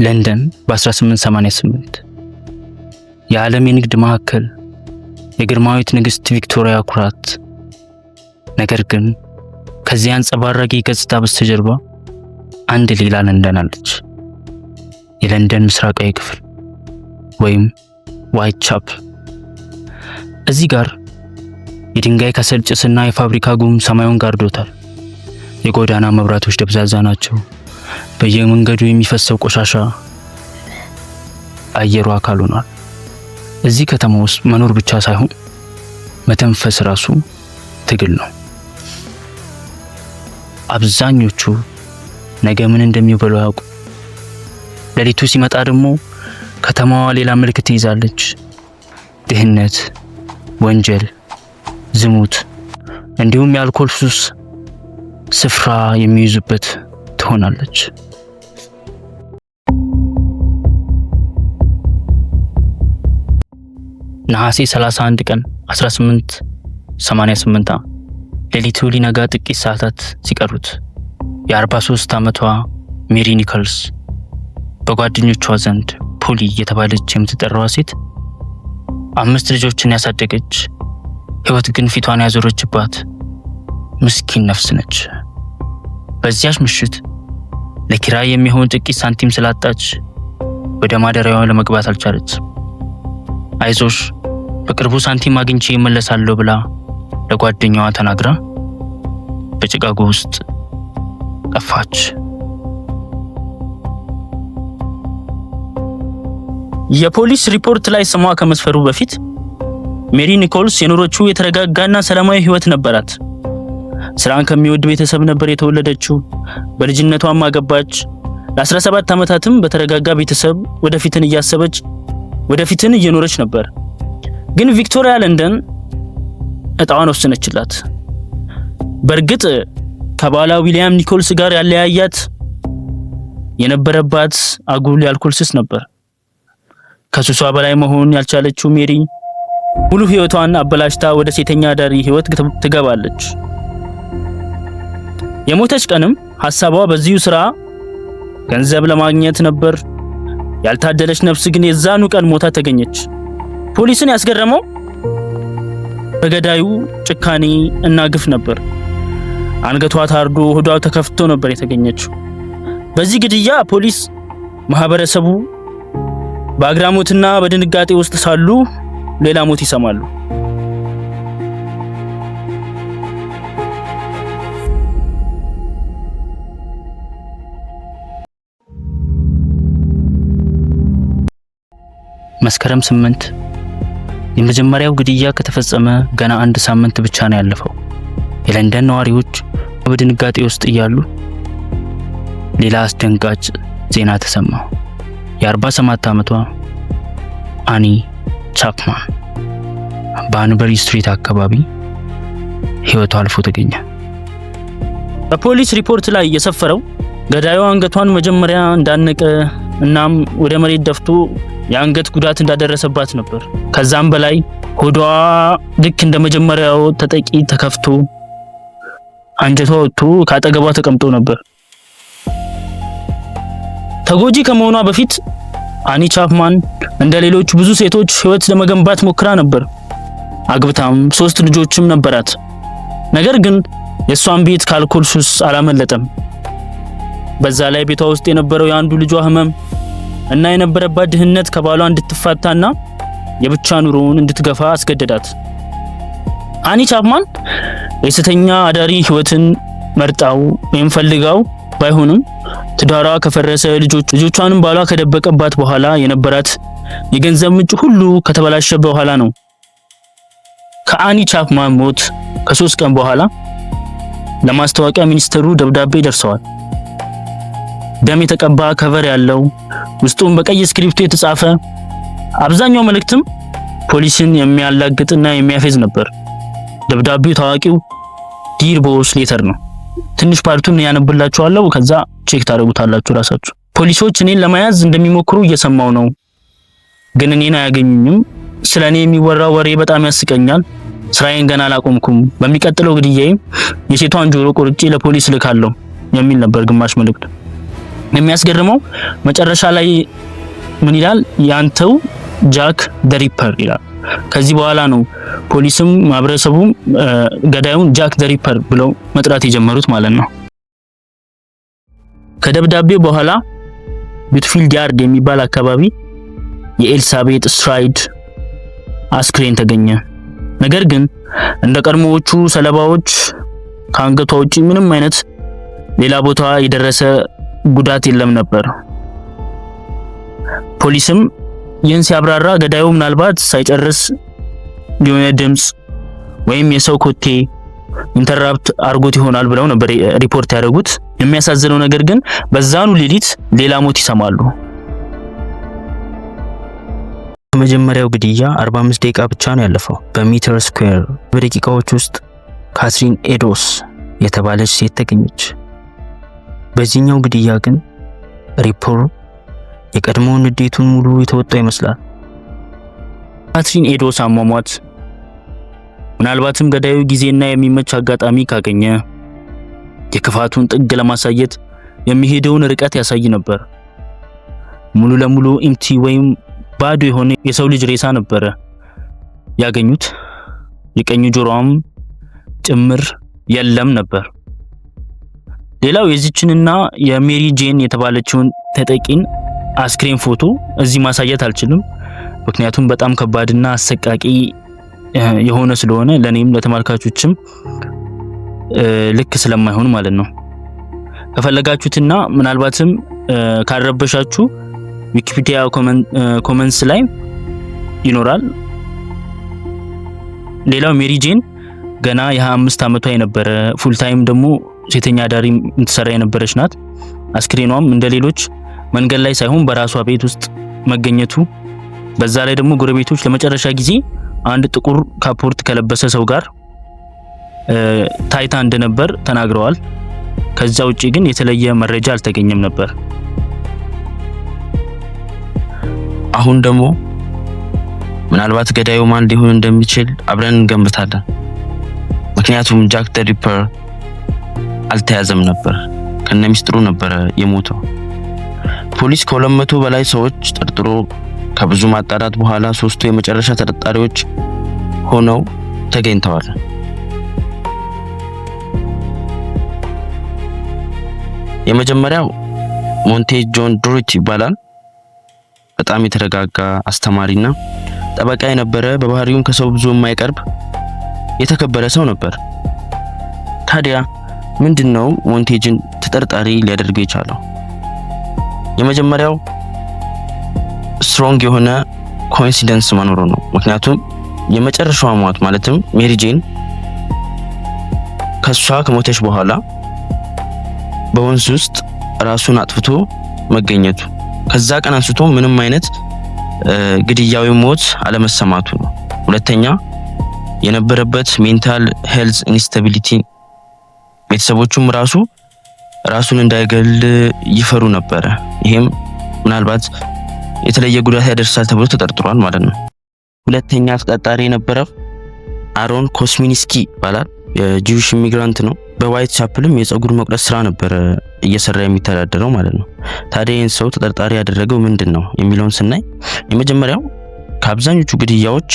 ለንደን በ1888 የዓለም የንግድ ማዕከል፣ የግርማዊት ንግሥት ቪክቶሪያ ኩራት። ነገር ግን ከዚህ አንጸባራቂ ገጽታ በስተጀርባ አንድ ሌላ ለንደን አለች። የለንደን ምስራቃዊ ክፍል ወይም ዋይት ቻፕል። እዚህ ጋር የድንጋይ ከሰል ጭስና የፋብሪካ ጉም ሰማዩን ጋርዶታል። የጎዳና መብራቶች ደብዛዛ ናቸው። በየመንገዱ የሚፈሰው ቆሻሻ አየሩ አካል ሆኗል። እዚህ ከተማ ውስጥ መኖር ብቻ ሳይሆን መተንፈስ ራሱ ትግል ነው። አብዛኞቹ ነገ ምን እንደሚበሉ አያውቁም። ሌሊቱ ሲመጣ ደግሞ ከተማዋ ሌላ መልክ ትይዛለች። ድህነት፣ ወንጀል፣ ዝሙት እንዲሁም የአልኮል ሱስ ስፍራ የሚይዙበት ትሆናለች። ነሐሴ 31 ቀን 1888 ሌሊቱ ሊነጋ ጥቂት ሰዓታት ሲቀሩት የ43 ዓመቷ ሜሪ ኒኮልስ፣ በጓደኞቿ ዘንድ ፖሊ እየተባለች የምትጠራዋ ሴት፣ አምስት ልጆችን ያሳደገች፣ ሕይወት ግን ፊቷን ያዞረችባት ምስኪን ነፍስ ነች። በዚያች ምሽት ለኪራይ የሚሆን ጥቂት ሳንቲም ስላጣች ወደ ማደሪያዋ ለመግባት አልቻለች። አይዞሽ፣ በቅርቡ ሳንቲም አግኝቼ እመለሳለሁ ብላ ለጓደኛዋ ተናግራ በጭጋጉ ውስጥ ጠፋች። የፖሊስ ሪፖርት ላይ ስሟ ከመስፈሩ በፊት ሜሪ ኒኮልስ የኖረችው የተረጋጋና ሰላማዊ ሕይወት ነበራት። ስራን ከሚወድ ቤተሰብ ነበር የተወለደችው። በልጅነቷም አገባች። ለ17 ዓመታትም በተረጋጋ ቤተሰብ ወደፊትን እያሰበች ወደፊትን እየኖረች ነበር። ግን ቪክቶሪያ ለንደን እጣዋን ወሰነችላት። በእርግጥ ከባሏ ዊሊያም ኒኮልስ ጋር ያለያያት የነበረባት አጉል የአልኮል ሱስ ነበር። ከሱሷ በላይ መሆን ያልቻለችው ሜሪ ሙሉ ህይወቷን አበላሽታ ወደ ሴተኛ አዳሪ ህይወት ትገባለች። የሞተች ቀንም ሐሳቧ በዚሁ ስራ ገንዘብ ለማግኘት ነበር። ያልታደለች ነፍስ ግን የዛኑ ቀን ሞታ ተገኘች። ፖሊስን ያስገረመው በገዳዩ ጭካኔ እና ግፍ ነበር። አንገቷ ታርዶ ሆዷ ተከፍቶ ነበር የተገኘችው። በዚህ ግድያ ፖሊስ ማህበረሰቡ በአግራሞትና በድንጋጤ ውስጥ ሳሉ ሌላ ሞት ይሰማሉ። መስከረም 8 የመጀመሪያው ግድያ ከተፈጸመ ገና አንድ ሳምንት ብቻ ነው ያለፈው። የለንደን ነዋሪዎች በድንጋጤ ውስጥ እያሉ ሌላ አስደንጋጭ ዜና ተሰማ። የ47 ዓመቷ አኒ ቻፕማን በአንበሪ ስትሪት አካባቢ ሕይወቷ አልፎ ተገኘ። በፖሊስ ሪፖርት ላይ የሰፈረው ገዳዩ አንገቷን መጀመሪያ እንዳነቀ እናም ወደ መሬት ደፍቶ የአንገት ጉዳት እንዳደረሰባት ነበር። ከዛም በላይ ሆዷ ልክ እንደ መጀመሪያው ተጠቂ ተከፍቶ አንጀቷ ወጥቶ ከአጠገቧ ተቀምጦ ነበር። ተጎጂ ከመሆኗ በፊት አኒ ቻፕማን እንደ ሌሎች ብዙ ሴቶች ህይወት ለመገንባት ሞክራ ነበር። አግብታም ሶስት ልጆችም ነበራት። ነገር ግን የእሷን ቤት ከአልኮል ሱስ አላመለጠም። በዛ ላይ ቤቷ ውስጥ የነበረው የአንዱ ልጇ ህመም እና የነበረባት ድህነት ከባሏ እንድትፋታና የብቻ ኑሮውን እንድትገፋ አስገደዳት። አኒ ቻፕማን የሴተኛ አዳሪ ህይወትን መርጣው ወይም ፈልጋው ባይሆንም ትዳሯ ከፈረሰ፣ ልጆቿንም ባሏ ከደበቀባት በኋላ፣ የነበራት የገንዘብ ምንጭ ሁሉ ከተበላሸ በኋላ ነው። ከአኒ ቻፕማን ሞት ከ3 ቀን በኋላ ለማስታወቂያ ሚኒስትሩ ደብዳቤ ደርሰዋል። ደም የተቀባ cover ያለው፣ ውስጡም በቀይ እስክሪብቶ የተጻፈ፣ አብዛኛው መልእክትም ፖሊስን የሚያላግጥና የሚያፌዝ ነበር። ደብዳቤው ታዋቂው Dear Boss letter ነው። ትንሽ part ኡን ያነብላችኋለሁ፣ ከዛ check ታደርጉታላችሁ ራሳችሁ። ፖሊሶች እኔን ለመያዝ እንደሚሞክሩ እየሰማሁ ነው፣ ግን እኔን አያገኙኝም። ስለ እኔ የሚወራው ወሬ በጣም ያስቀኛል። ስራዬን ገና አላቆምኩም። በሚቀጥለው ግድያዬ የሴቷን ጆሮ ቆርጬ ለፖሊስ ልካለሁ የሚል ነበር ግማሽ መልእክቱ። የሚያስገርመው መጨረሻ ላይ ምን ይላል? ያንተው Jack the Ripper ይላል። ከዚህ በኋላ ነው ፖሊስም ማህበረሰቡም ገዳዩን Jack the Ripper ብለው መጥራት የጀመሩት ማለት ነው። ከደብዳቤው በኋላ ቢትፊልድ ያርድ የሚባል አካባቢ የኤልሳቤጥ ስትራይድ አስክሬን ተገኘ። ነገር ግን እንደ ቀድሞዎቹ ሰለባዎች ከአንገቷ ውጪ ምንም አይነት ሌላ ቦታ የደረሰ ጉዳት የለም ነበር። ፖሊስም ይህን ሲያብራራ ገዳዩ ምናልባት ሳይጨርስ የሆነ ድምጽ ወይም የሰው ኮቴ interrupt አድርጎት ይሆናል ብለው ነበር ሪፖርት ያደረጉት። የሚያሳዝነው ነገር ግን በዛኑ ሌሊት ሌላ ሞት ይሰማሉ። ከመጀመሪያው ግድያ 45 ደቂቃ ብቻ ነው ያለፈው። በሚተር ስኩዌር በደቂቃዎች ውስጥ ካትሪን ኤዶስ የተባለች ሴት ተገኘች። በዚህኛው ግድያ ግን ሪፐር የቀድሞውን ንዴቱን ሙሉ የተወጣው ይመስላል። ካትሪን ኤዶስ አሟሟት ምናልባትም ገዳዩ ጊዜና የሚመች አጋጣሚ ካገኘ የክፋቱን ጥግ ለማሳየት የሚሄደውን ርቀት ያሳይ ነበር። ሙሉ ለሙሉ empty ወይም ባዶ የሆነ የሰው ልጅ ሬሳ ነበረ ያገኙት። የቀኝ ጆሮዋም ጭምር የለም ነበር። ሌላው የዚችንና የሜሪ ጄን የተባለችውን ተጠቂን አስክሬን ፎቶ እዚህ ማሳየት አልችልም፣ ምክንያቱም በጣም ከባድና አሰቃቂ የሆነ ስለሆነ ለኔም ለተመልካቾችም ልክ ስለማይሆን ማለት ነው። ከፈለጋችሁትና ምናልባትም ካልረበሻችሁ ዊኪፒዲያ Commons ላይ ይኖራል። ሌላው ሜሪ ጄን ገና የ25 ዓመቷ የነበረ full time ደግሞ ሴተኛ አዳሪ የምትሰራ የነበረች ናት። አስክሬኗም እንደ ሌሎች መንገድ ላይ ሳይሆን በራሷ ቤት ውስጥ መገኘቱ፣ በዛ ላይ ደግሞ ጎረቤቶች ለመጨረሻ ጊዜ አንድ ጥቁር ካፖርት ከለበሰ ሰው ጋር ታይታ እንደነበር ተናግረዋል። ከዛ ውጪ ግን የተለየ መረጃ አልተገኘም ነበር። አሁን ደግሞ ምናልባት ገዳዩ ማን ሊሆን እንደሚችል አብረን እንገምታለን። ምክንያቱም Jack the Ripper አልተያዘም ነበር፣ ከነሚስጥሩ ነበረ የሞተው። ፖሊስ ከ200 በላይ ሰዎች ጠርጥሮ ከብዙ ማጣራት በኋላ ሶስቱ የመጨረሻ ተጠርጣሪዎች ሆነው ተገኝተዋል። የመጀመሪያው ሞንቴ ጆን ድሩት ይባላል። በጣም የተረጋጋ አስተማሪና ጠበቃ የነበረ፣ በባህሪውም ከሰው ብዙ የማይቀርብ የተከበረ ሰው ነበር። ታዲያ ምንድነው ሞንቴጅን ተጠርጣሪ ሊያደርገው የቻለው? የመጀመሪያው strong የሆነ coincidence መኖሩ ነው። ምክንያቱም የመጨረሻዋ ሟት ማለትም ሜሪ ጄን ከሷ ከሞተች በኋላ በወንዝ ውስጥ ራሱን አጥፍቶ መገኘቱ፣ ከዛ ቀን አንስቶ ምንም አይነት ግድያዊ ሞት አለመሰማቱ ነው። ሁለተኛ የነበረበት mental health instability፣ ቤተሰቦቹም ራሱ ራሱን እንዳይገል ይፈሩ ነበረ። ይሄም ምናልባት የተለየ ጉዳት ያደርሳል ተብሎ ተጠርጥሯል ማለት ነው። ሁለተኛ ተጠርጣሪ የነበረው አሮን ኮስሚኒስኪ ይባላል። የ Jewish immigrant ነው። በዋይት ቻፕልም የፀጉር መቁረጥ ስራ ነበረ እየሰራ የሚተዳደረው ማለት ነው። ታዲያ ይህን ሰው ተጠርጣሪ ያደረገው ምንድን ነው የሚለውን ስናይ የመጀመሪያው ከአብዛኞቹ ግድያዎች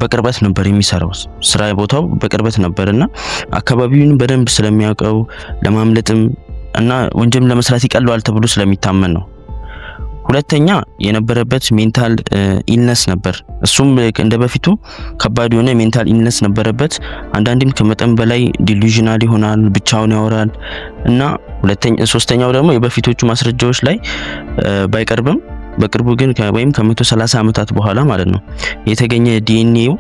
በቅርበት ነበር የሚሰራው። ስራ ቦታው በቅርበት ነበር እና አካባቢውን በደንብ ስለሚያውቀው ለማምለጥም እና ወንጀል ለመስራት ይቀለዋል ተብሎ ስለሚታመን ነው። ሁለተኛ የነበረበት mental illness ነበር። እሱም እንደ በፊቱ ከባድ የሆነ mental illness ነበረበት። አንዳንዴም ከመጠን በላይ delusional ይሆናል፣ ብቻውን ያወራል እና ሁለተኛ ሶስተኛው ደግሞ የበፊቶቹ ማስረጃዎች ላይ ባይቀርብም በቅርቡ ግን ወይም ከ130 ዓመታት በኋላ ማለት ነው የተገኘ ዲኤንኤው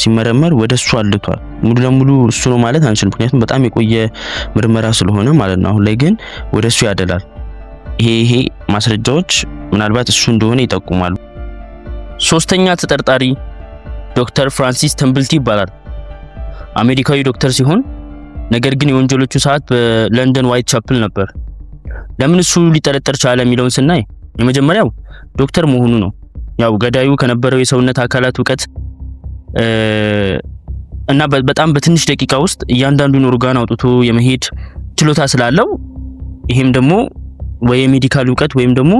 ሲመረመር ወደ እሱ አልቷል። ሙሉ ለሙሉ እሱ ነው ማለት አንችልም፣ ምክንያቱም በጣም የቆየ ምርመራ ስለሆነ ማለት ነው። አሁን ላይ ግን ወደ እሱ ያደላል። ይሄ ማስረጃዎች ምናልባት እሱ እንደሆነ ይጠቁማሉ። ሶስተኛ ተጠርጣሪ ዶክተር ፍራንሲስ ተምብልቲ ይባላል። አሜሪካዊ ዶክተር ሲሆን ነገር ግን የወንጀሎቹ ሰዓት በለንደን ዋይት ቻፕል ነበር። ለምን እሱ ሊጠረጠር ቻለ የሚለውን ስናይ የመጀመሪያው ዶክተር መሆኑ ነው። ያው ገዳዩ ከነበረው የሰውነት አካላት እውቀት እና በጣም በትንሽ ደቂቃ ውስጥ እያንዳንዱን ኦርጋን አውጥቶ የመሄድ ችሎታ ስላለው ይሄም ደግሞ ወይ የ medical እውቀት ወይም ደግሞ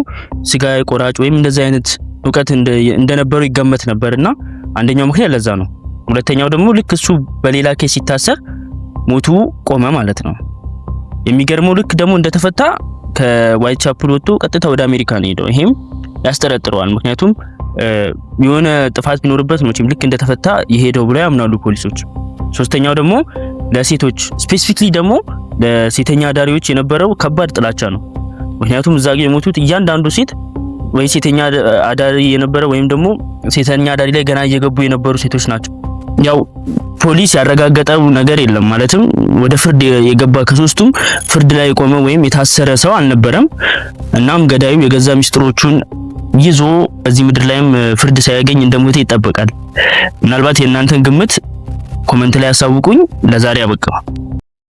ስጋ ቆራጭ ወይም እንደዚህ አይነት እውቀት እንደነበረው ይገመት ነበርና አንደኛው ምክንያት ለዛ ነው። ሁለተኛው ደግሞ ልክ እሱ በሌላ case ሲታሰር ሞቱ ቆመ ማለት ነው። የሚገርመው ልክ ደግሞ እንደተፈታ ከዋይት ቻፕል ወጥቶ ቀጥታ ወደ አሜሪካ ነው የሄደው። ይሄም ያስጠረጥረዋል። ምክንያቱም የሆነ ጥፋት ቢኖርበት መቼም ልክ እንደተፈታ የሄደው ብለው ያምናሉ ፖሊሶች። ሶስተኛው ደግሞ ለሴቶች፣ specifically ደግሞ ለሴተኛ አዳሪዎች የነበረው ከባድ ጥላቻ ነው። ምክንያቱም እዛ ጋር የሞቱት እያንዳንዱ ሴት ወይ ሴተኛ አዳሪ የነበረ ወይም ደግሞ ሴተኛ አዳሪ ላይ ገና እየገቡ የነበሩ ሴቶች ናቸው። ያው ፖሊስ ያረጋገጠው ነገር የለም። ማለትም ወደ ፍርድ የገባ፣ ከሶስቱም ፍርድ ላይ የቆመ ወይም የታሰረ ሰው አልነበረም። እናም ገዳዩ የገዛ ሚስጥሮቹን ይዞ እዚህ ምድር ላይም ፍርድ ሳያገኝ እንደሞተ ይጠበቃል። ምናልባት የእናንተን ግምት comment ላይ ያሳውቁኝ። ለዛሬ አበቃ።